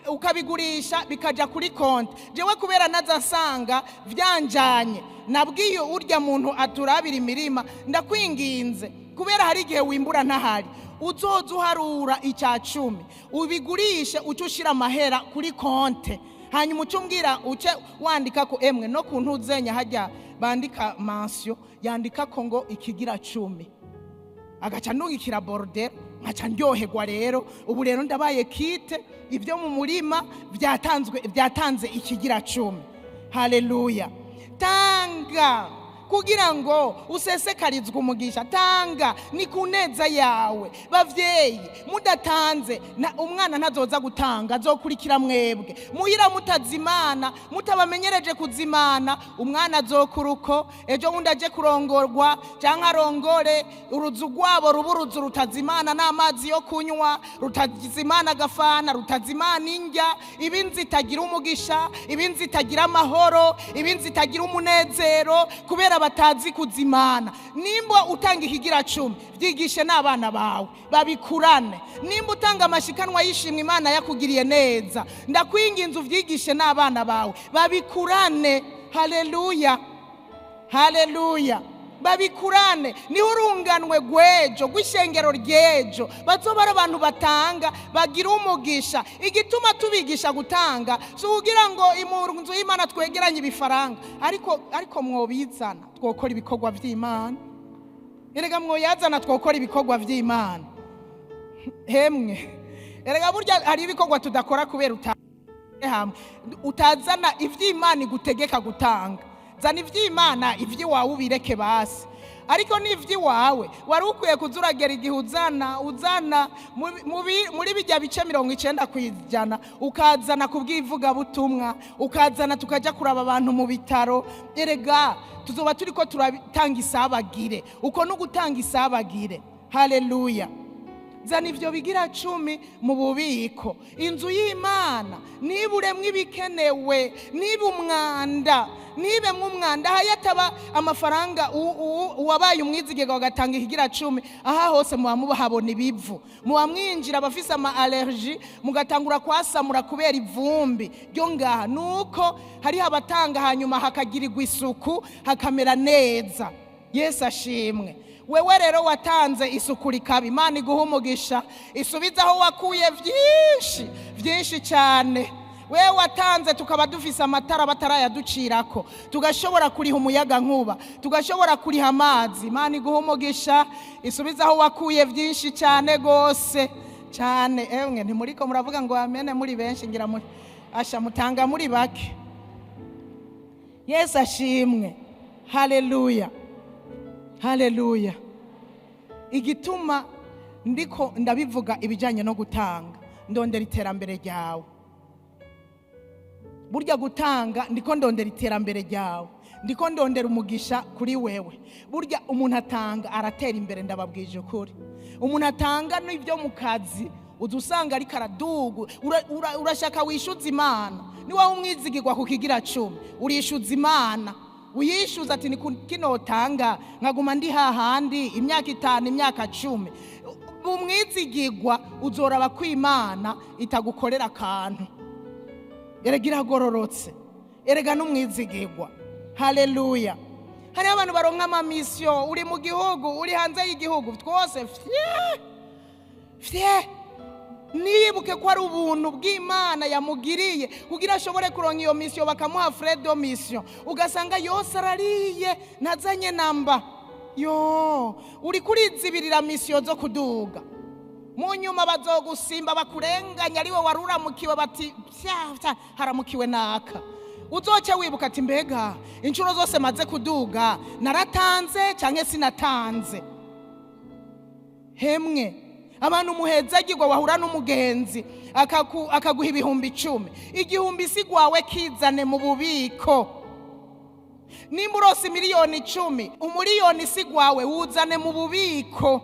ukabigurisha bikaja kuri konti. Jewe kubera naza nsanga vyanjanye, nabwiye urya muntu aturabira imirima, ndakwinginze kubera hari igihe wimbura ntahari, uzoza uharura icya 10 ubigurishe, uce ushira amahera kuri konte, hanyuma uce umbwira, uce wandika ko emwe no ku ntuzenya hajya bandika mansiyo, yandika ko ngo ikigira 10, agaca nungikira border, nkaca ndyoherwa. Rero ubu rero ndabaye kite, ibyo mu murima byatanzwe, byatanze ikigira 10. Haleluya. Tanga kugira ngo usesekarizwe umugisha, tanga ni ku neza yawe. Bavyeyi mudatanze, umwana ntazoza gutanga, azokurikira mwebwe. Muhira mutazimana, mutabamenyereje kuzimana, umwana azokura uko ejo bundi aje kurongorwa canke arongore, uruzu rwabo ruba uruzu rutazimana n'amazi yo kunywa, rutazimana agafana, rutazimana indya, ibinzi itagira umugisha, ibinzi itagira amahoro, ibinzi itagira umunezero, kubera batazi kuzimana. Nimba utanga ikigira 10, vyigishe n'abana bawe babikurane. Nimba utanga amashikanwa y'ishimwe Imana yakugiriye neza, ndakwinginze uvyigishe n'abana bawe babikurane. Haleluya, haleluya. Babikurane. Niho urunganwe rw'ejo rw'ishengero ry'ejo bazoba ari abantu batanga bagira umugisha. Igituma tubigisha gutanga si ukugira ngo mu nzu y'Imana twegeranye ibifaranga, ariko mwobizana twokora ibikorwa vy'Imana. Erega mwoyazana twokora ibikorwa vy'Imana. Hemwe erega burya hari ibikorwa tudakora kubera hamwe utazana ivy'Imana igutegeka gutanga. Zana ivy'Imana, ivy'iwawe ubireke basi, ariko n'ivy'iwawe wari ukwiye kuzuragera igihe uzana muri bijya bice 90%, ukazana kubw'ivugabutumwa, ukazana tukaja kuraba abantu mu bitaro. Erega tuzoba turiko turatanga isabagire, uko no gutanga isabagire. Haleluya. Zana ivyo bigira 10 mu bubiko. Inzu y'Imana niburemwe ibikenewe, niba umwanda, nibe mwumwanda hayataba amafaranga. Uwabaye umwizigirwa agatanga ikigira 10, aha hose muba muhabona ibivu, muba mwinjira abafise ama allergie, mugatangura kwasamura kubera ivumbi ryo ngaha. Nuko hariho abatanga hanyuma hakagirirwa isuku hakamera neza. Yesu ashimwe. Wewe rero watanze isuku rikaba, Imana iguha umugisha, isubize aho wakuye vyinshi vyinshi cyane. Wewe watanze tukaba dufise amatara batarayaducirako, tugashobora kuriha umuyaga nkuba, tugashobora kuriha amazi. Imana iguha umugisha, isubize aho wakuye vyinshi cyane gose cyane. Emwe ntimuriko muravuga ngo amene muri benshi, ngira muri asha mutanga muri bake. Yesu ashimwe. Haleluya, haleluya. Igituma ndiko ndabivuga ibijanye no gutanga, ndondera iterambere ryawe. Burya gutanga ndiko ndondera iterambere ryawe, ndiko ndondera umugisha kuri wewe. Burya umuntu atanga aratera imbere, ndababwije ukuri. Umuntu atanga n'ibyo mu kazi uzusanga ariko aradugu. Urashaka wishuza Imana, ni wowe umwizigirwa ku kigira 10, urishuza Imana, uyishuza ati ni kinotanga nkaguma ndi hahandi imyaka 5, imyaka 10. Umwizigirwa uzoraba ko Imana itagukorera akantu. Erega iragororotse, erega n'umwizigirwa. Haleluya. Hari abantu baronka amamisiyo, uri mu gihugu, uri hanze y'igihugu, twose fye fye. Nibuke ko ari ubuntu bw'Imana yamugiriye kugira ashobore kuronka iyo misiyo, bakamuha frais de mission, ugasanga yose arariye ntazanye namba. Yo uri kurizibirira misiyo zo kuduga, mu nyuma bazogusimba bakurenganya, ariwe waruramukiwe bati pya haramukiwe naka. Uzoce wibuka ati mbega inshuro zose maze kuduga naratanze canke sinatanze. Hemwe abantu muhezagirwa, wahura n'umugenzi akaguha 10,000, 1,000 si gwawe, kizane mu bubiko. Nimba urose 10,000,000, 1,000,000 si gwawe, wuzane mu bubiko.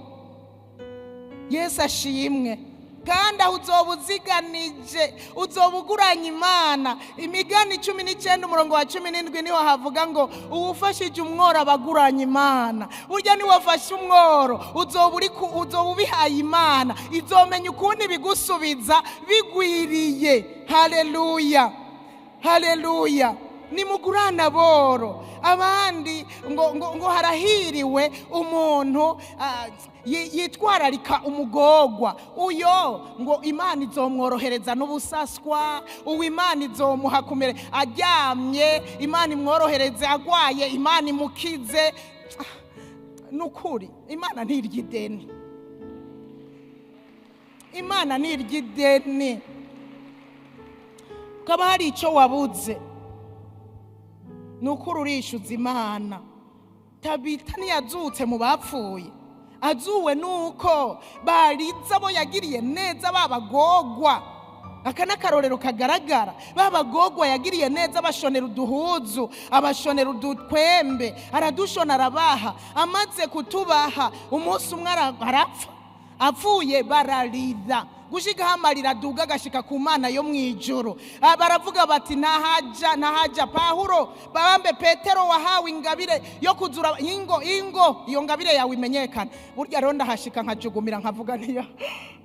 Yesu ashimwe. Kandi aho uzoba uziganije, uzoba uguranye Imana. Imigani 19 umurongo wa 17 niho havuga ngo uwufashije umworo abaguranye Imana. Burya niwafashe umworo uzoba ubihaye Imana, izomenya ukundi bigusubiza bigwiriye. Haleluya, haleluya. Nimugurana boro abandi ngo harahiriwe umuntu yitwararika umugogwa, uyo ngo Imana izomworohereza n'ubusaswa, uwo Imana izomuha kumere aryamye, Imana imworohereze agwaye, Imana imukize. Nukuri Imana ntirya ideni, Imana ntirya ideni. Ukaba hari icyo wabuze, nukuri urishyuza Imana. Tabita ntiyazutse mu bapfuye, azuwe nuko bariza abo yagiriye neza babagogwa. Aka n'akarorero kagaragara, babagogwa yagiriye neza, abashonera uduhuzu, abashonera udutwembe, aradushona arabaha. Amaze kutubaha umunsi umwe arapfa, apfuye bararira gushika amarira aduga agashika ku Mana yo mu ijuru. Baravuga bati ntahaja, ntahaja. Pawulo babambe Petero wahawe ingabire yo kuzura ingo, ingo iyo ngabire yawe imenyekana. Burya rero ndahashika nkajugumira nkavuga ntiya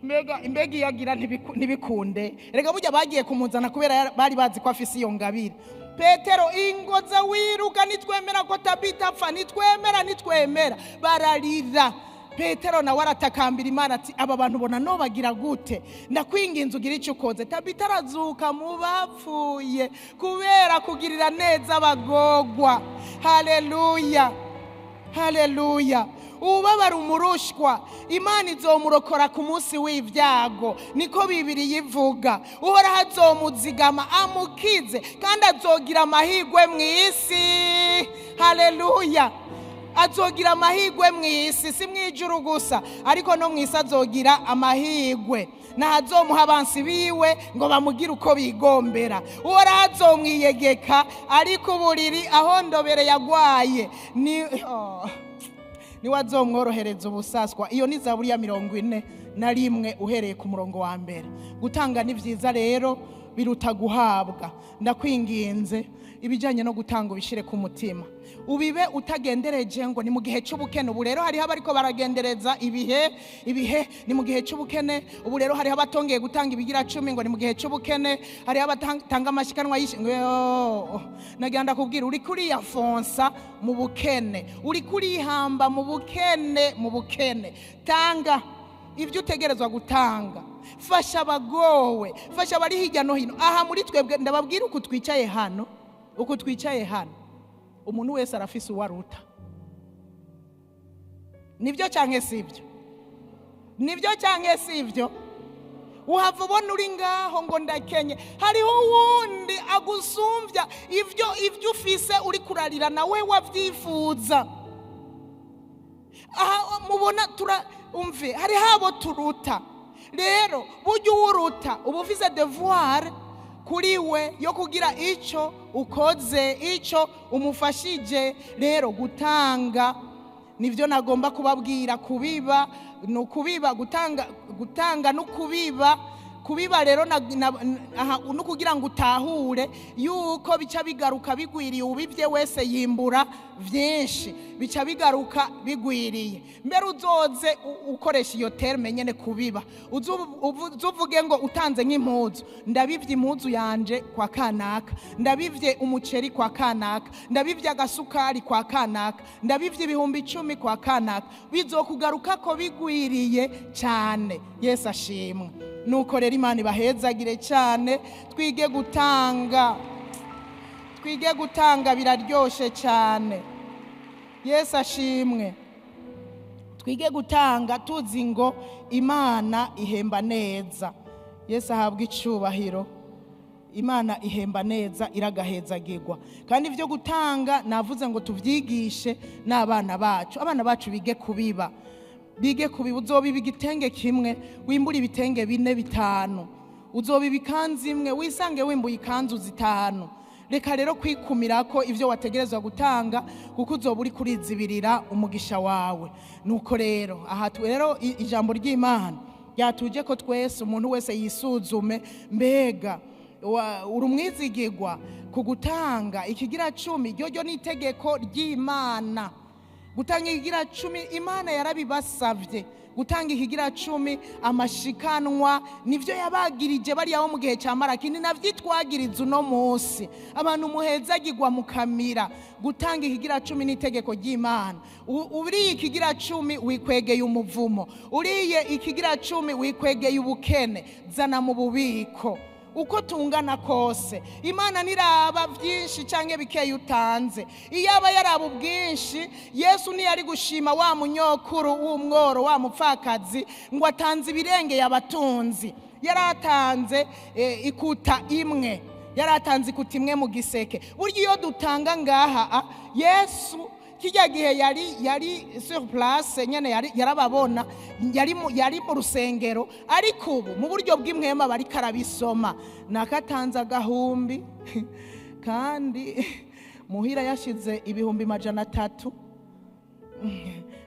mbega imbega iyagira ntibikunde. Erega burya bagiye kumuzana kubera bari bazi ko afise iyo ngabire. Petero ingo za wiruka, nitwemera ko Tabita apfa, nitwemera, nitwemera. Bararira. Petero nawe aratakambira Imana ati aba bantu bona no bagira gute, ndakwinginze ugira icyo ukoze. Tabita arazuka mu bapfuye kubera kugirira neza abagogwa. Haleluya, haleluya. Ubabara umurushwa, Imana izomurokora ku munsi w'ibyago, niko Bibiri yivuga. Uhoraho azomuzigama amukize, kandi azogira amahirwe mu isi. Haleluya. Azogira amahirwe mu isi, si mu ijuru gusa, ariko no mu isi azogira amahirwe. Ntazomuha abansi biwe ngo bamugire uko bigombera. Uhoraho azomwiyegeka ariko uburiri ahondobere yagwaye ni niwe azomworohereza ubusaswa. Iyo ni Zaburi ya 41 uhereye ku murongo wa 1. Gutanga ni vyiza rero biruta guhabwa. Ndakwinginze ibijyanye no gutanga ubishire ku mutima, ubibe utagendereje ngo ni mu gihe cy'ubukene. Ubu rero hariho abariko baragendereza ibihe, ibihe ni mu gihe cy'ubukene. Ubu rero hariho abatongeye gutanga ibigira 10 ngo ni mu gihe cy'ubukene. Hariho abatanga amashikanwa y'ishingo. Nagira ndakubwira, uri kuriyafonsa mu bukene, uri kurihamba mu bukene, mu bukene. Tanga ibyo utegerezwa gutanga, fasha abagowe, fasha abari hirya no hino. Aha muri twebwe ndababwira uku twicaye hano, uku twicaye hano, umuntu wese arafise uwaruta. Nibyo canke sibyo? Nibyo canke sibyo? Uhava ubona uri ngaho ngo ndakenye, hariho uwundi agusumvya ivyo ufise uri kurarira nawe wavyifuza. Aha mubona tura umve, hariho abo turuta. Rero burya uwuruta uba ufise devoir kuri we yo kugira ico ukoze, ico umufashije. Rero gutanga nivyo nagomba kubabwira, kubiba no kubiba, gutanga, gutanga no kubiba. Kubiba rero no kugira ngo utahure yuko bica bigaruka bigwiriye. Ubivye wese yimbura vyinshi, bica bigaruka bigwiriye. Mbere uzoze ukoresha iyo terme nyene kubiba, uzuvuge ngo utanze nk'impuzu, ndabivye impuzu yanje kwa kanaka, ndabivye umuceri kwa kanaka, ndabivye agasukari kwa kanaka, ndabivye 10,000 kwa kanaka, bizokugaruka ko bigwiriye cyane. Yesu ashimwe. Nuko rero Imana ibahezagire cyane. Twige gutanga, twige gutanga biraryoshe cyane. Yesu ashimwe. Twige gutanga tuzi ngo Imana ihemba neza. Yesu ahabwe icyubahiro. Imana ihemba neza, iragahezagirwa. Kandi ibyo gutanga navuze ngo tuvyigishe n'abana bacu, abana bacu bige kubiba, bige kubiba. Uzobiba igitenge kimwe wimbura ibitenge 4 5, uzobiba ikanzu imwe wisange wimbuye ikanzu 5. Reka rero kwikumira ko ivyo wategerezwa gutanga, kuko uzoba uri kurizibirira umugisha wawe. Nuko rero aha rero ijambo ry'Imana ryatuje ko twese, umuntu wese yisuzume, mbega uri umwizigirwa ku gutanga ikigira 10? Ryo ni itegeko ry'Imana. Gutanga ikigira 10 Imana yarabibasavye. Gutanga ikigira 10 amashikanwa nivyo yabagirije bariya bo mu gihe cya Maraki, ni navyitwagiriza uno munsi. Abantu muhezagirwa mukamira. Gutanga ikigira 10 ni itegeko ry'Imana. Uriye ikigira 10 wikwegeye umuvumo, uriye ikigira 10 wikwegeye ubukene. Zana mu bubiko uko tungana kose. Imana niraba byinshi canke bikeyi utanze. Iyaba yaraba ubwinshi, Yesu ntiyari gushima wa munyokuru w'umworo wa mupfakazi ngo atanze ibirenge y'abatunzi. Yaratanze ikuta imwe, yaratanze ikuta imwe mu giseke. Burya iyo dutanga ngaha, Yesu kijya gihe yari sur place nyene, yarababona, yari mu rusengero, ariko ubu mu buryo bw'imwema bari karabisoma. Nakatanze agahumbi kandi muhira yashize 300,000,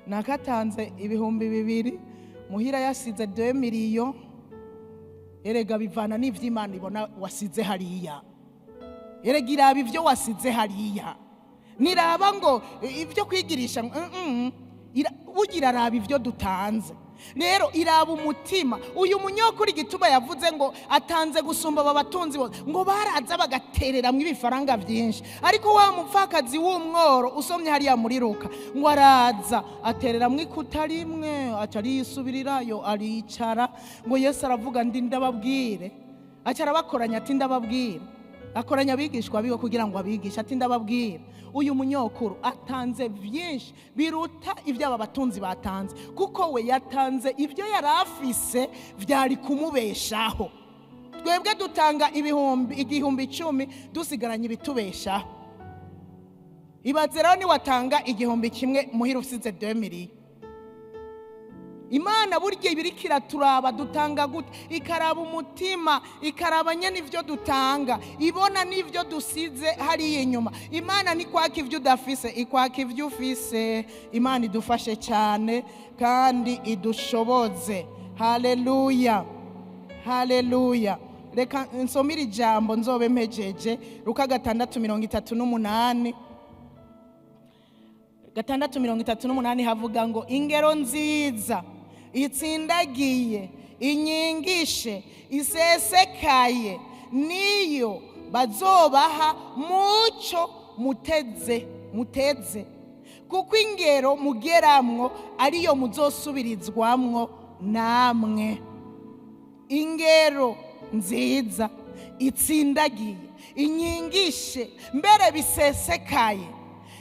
nakatanze 2,000, muhira yasize 2 millions. Erega bivana n'ivy'Imana ibona wasize hariya. Erega iraba ivyo wasize hariya, niraba ngo ibyo kwigirisha, bugira raba ibyo dutanze. Rero iraba umutima. Uyu munyokuri igituma yavuze ngo atanze gusumba aba batunzi bose, ngo baraza bagatereramwo ibifaranga byinshi, ariko wa mupfakazi w'umworo usomye hariya muri Luka ngo araza atereramwo ikuta rimwe, aca ariyisubirirayo aricara. Ngo Yesu aravuga ndi ndababwire, aca arabakoranya ati ndababwire, akoranya abigishwa biwe kugira ngo abigishe, ati ndababwira uyu munyokuru atanze byinshi biruta ibyo aba batunzi batanze, kuko we yatanze ibyo yari afise byari kumubeshaho. Twebwe dutanga 10,000 dusigaranye ibitubeshaho. Ibaze rero ni watanga 1,000 muhira usize 2 millions. Imana burya ibiriko iraturaba dutanga gute, ikaraba umutima, ikaraba nyene ivyo dutanga, ibona n'ivyo dusize hariya inyuma. Imana ni kwaka ivyo udafise, ikwaka ivyo ufise. Imana idufashe cyane kandi idushoboze. Haleluya, haleluya. Reka nsomire ijambo nzobe mpejeje. Luka 6:38, 6:38 havuga ngo ingero nziza itsindagiye inyigishe isesekaye niyo bazobaha muco muteze, kuko ingero mugeramwo ariyo muzosubirizwamwo namwe. Ingero nziza itsindagiye inyigishe mbere bisesekaye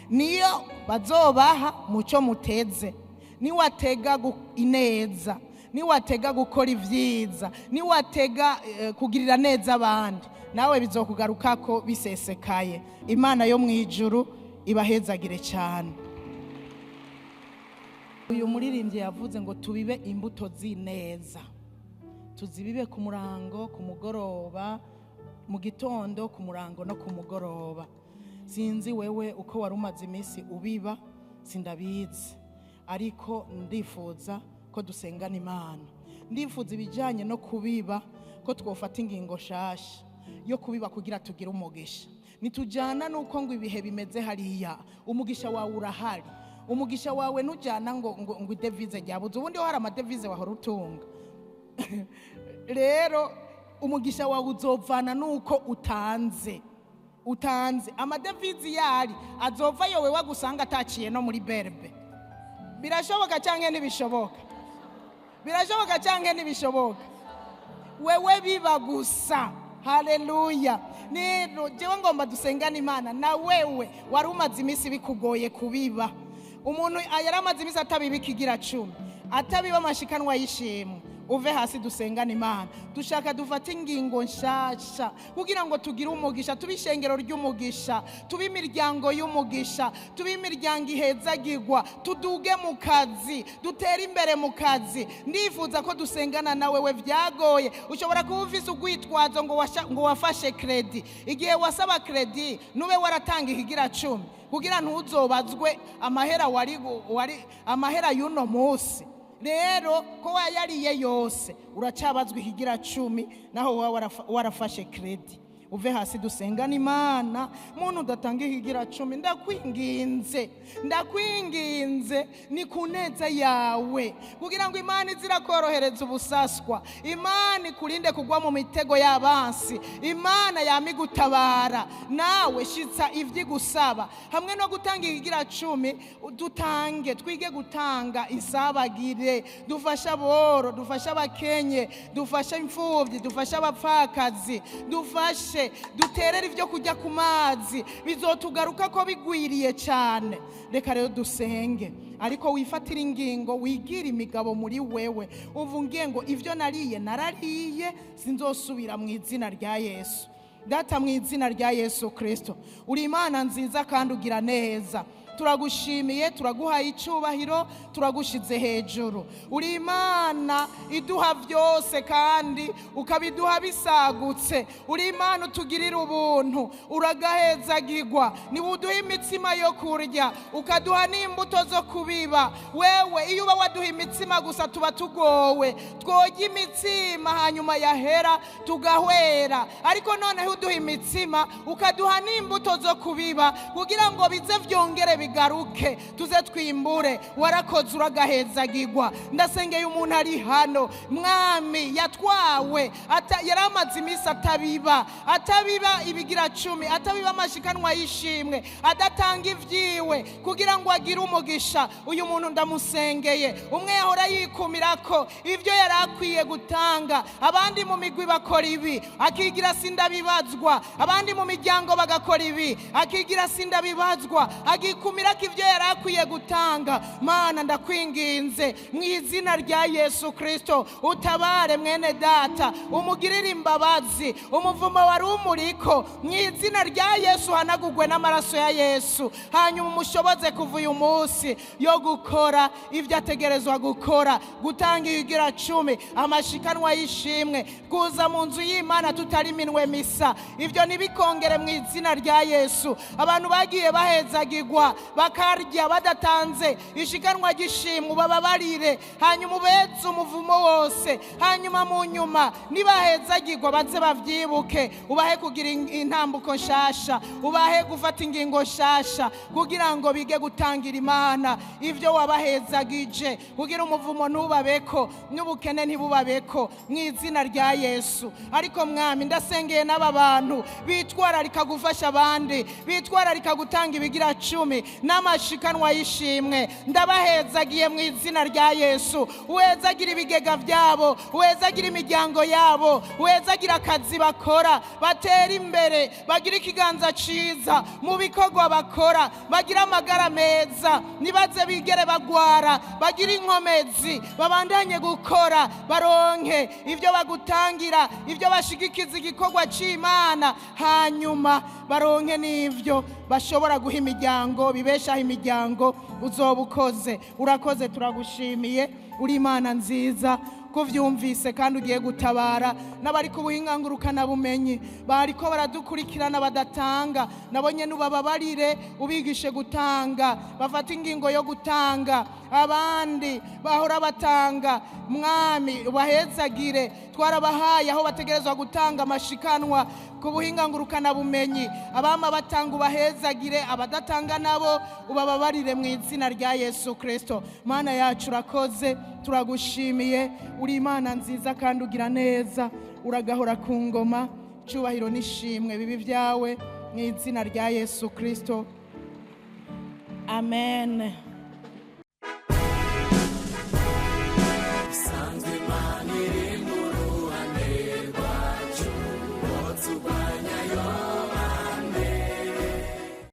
niyo bazobaha muco muteze. Niwatega ineza, niwatega gukora ivyiza, niwatega kugirira neza abandi, nawe bizokugarukako bisesekaye. Imana yo mwijuru ibahezagire cyane. Uyu muririmbyi yavuze ngo tubibe imbuto z'ineza, tuzibibe ku murango, ku mugoroba, mu gitondo, ku murango no ku mugoroba. Sinzi wewe uko wari umaze iminsi ubiba, sindabizi, ariko ndifuza ko dusengana Imana. Ndifuza ibijyanye no kubiba ko twofata ingingo shasha yo kubiba kugira tugire umugisha. Nitujyana nuko ngo ibihe bimeze hariya, umugisha wawe urahari. Umugisha wawe nujyana ngo ngo idevize ryabuze, ubundi hari amadevize wahora utunga. Rero umugisha wawe uzovana nuko utanze. Utanze amadevize yari azova yowe wagusanga ataciye no muri berbe. Birashoboka canke ntibishoboka? Birashoboka canke ntibishoboka? Wewe biba gusa. Haleluya. Nero jewe ngomba dusengana Imana na wewe wari umaze iminsi bikugoye kubiba. Umuntu yaramaze iminsi atabiba ikigira 10, atabiba amashikanwa y'ishimwe. Uve hasi dusengane Imana. Dushaka dufate ingingo nshasha kugira ngo tugire umugisha, tube ishengero ry'umugisha, tube imiryango y'umugisha, tube imiryango ihezagirwa, tuduge mu kazi, dutere imbere mu kazi. Ndifuza ko dusengana nawe. We vyagoye, ushobora kuba ufise urwitwazo ngo wafashe crédit. Igihe wasaba crédit, nube waratanga ikigira cumi kugira ntuzobazwe amahera wari amahera y'uno munsi. Rero ko wayariye yose, uracabazwa ikigira cumi naho wowe warafashe crédit. Uve hasi dusengana Imana. Muntu udatanga ikigira cumi, ndakwinginze, ndakwinginze, ni ku neza yawe, kugira ngo Imana izirakorohereza ubusaswa, Imana ikurinde kugwa mu mitego y'abansi, Imana yamigutabara. Nawe shitsa ivyigusaba hamwe no gutanga ikigira cumi. Dutange, twige gutanga isabagire, dufashe aboro, dufashe abakenye, dufashe imfuvyi, dufashe abapfakazi, dufashe, duterere ibyo kujya ku mazi, bizotugaruka ko bigwiriye cyane. Reka rero dusenge, ariko wifatire ingingo, wigire imigabo muri wewe, uvuge ngo ibyo nariye narariye, sinzosubira, mu izina rya Yesu. Data, mu izina rya Yesu Kirisito, uri Imana nziza kandi ugira neza. Turagushimiye, turaguhaye icyubahiro, turagushize hejuru. Uri Imana iduha byose kandi ukabiduha bisagutse. Uri Imana utugirira ubuntu, uragahezagirwa. Niba uduha imitsima yo kurya, ukaduha n'imbuto zo kubiba. Wewe iyo uba waduha imitsima gusa tuba tugowe, twoga imitsima hanyuma yahera tugahwera. Ariko noneho uduha imitsima, ukaduha n'imbuto zo kubiba kugira ngo bize byongere bigaruke, tuze twimbure. Warakoze, uragahezagirwa. Ndasengeye umuntu ari hano, Mwami, yatwawe, yari amaze iminsi atabiba, atabiba ibigira cumi, atabiba amashikanwa y'ishimwe, adatanga ibyiwe kugira ngo agire umugisha. Uyu muntu ndamusengeye. Umwe yahora yikumira ko ibyo yari akwiye gutanga, abandi mu migwi bakora ibi, akigira sindabibazwa, abandi mu miryango bagakora ibi, akigira sindabibazwa, agikumira ko ibyo yari akwiye gutanga. Mana, ndakwinginze mu izina rya Yesu Kirisito, utabare mwene data, umugirire imbabazi. Umuvumo wari umuriko, mu izina rya Yesu uhanagurwe n'amaraso ya Yesu, hanyuma umushoboze kuva uyu munsi yo gukora ibyo ategerezwa gukora: gutanga ibigira cumi, amashikanwa y'ishimwe, kuza mu nzu y'Imana tutari iminwe misa. Ibyo ntibikongere mu izina rya Yesu. Abantu bagiye bahezagirwa bakarya badatanze ishikanwa ry'ishimwe, ubababarire, hanyuma ubeze umuvumo wose. Hanyuma mu nyuma nibahezagirwa baze babyibuke, ubahe kugira intambuko nshasha, ubahe gufata ingingo nshasha kugira ngo bige gutangira Imana ibyo wabahezagije, kugira umuvumo ntubabeko n'ubukene ntibubabeko, mu izina rya Yesu. Ariko Mwami, ndasengeye n'aba bantu bitwararika gufasha abandi, bitwararika gutanga ibigira cumi n'amashikanwa y'ishimwe, ndabahezagiye mu izina rya Yesu. Uhezagira ibigega byabo, uhezagira imiryango yabo, uhezagira akazi bakora, batera imbere, bagira ikiganza ciza mu bikorwa bakora, bagira amagara meza, nibaze bigere bagwara, bagira inkomezi, babandanye gukora, baronke ibyo bagutangira, ibyo bashigikiza igikorwa c'Imana, hanyuma baronke n'ibyo bashobora guha imiryango, bibeshaho imiryango. Uzoba ukoze, urakoze, turagushimiye. Uri Imana nziza kuvyumvise kandi ugiye gutabara. N'abari ku buhinga ngurukanabumenyi bariko baradukurikirana badatanga, nabo nyene ubababarire, ubigishe gutanga, bafate ingingo yo gutanga. Abandi bahora batanga, Mwami, ubahezagire. Twarabahaye aho bategerezwa gutanga amashikanwa ku buhinga ngurukanabumenyi. Abama batanga ubahezagire, abadatanga nabo ubababarire mu izina rya Yesu Kristo. Mana yacu, urakoze, turagushimiye. Uri Imana nziza kandi ugira neza, uragahora ku ngoma. Cyubahiro n'ishimwe bibi byawe mu izina rya Yesu Kristo, amen. Isanzwe Imana iri mu ruhande rwacu.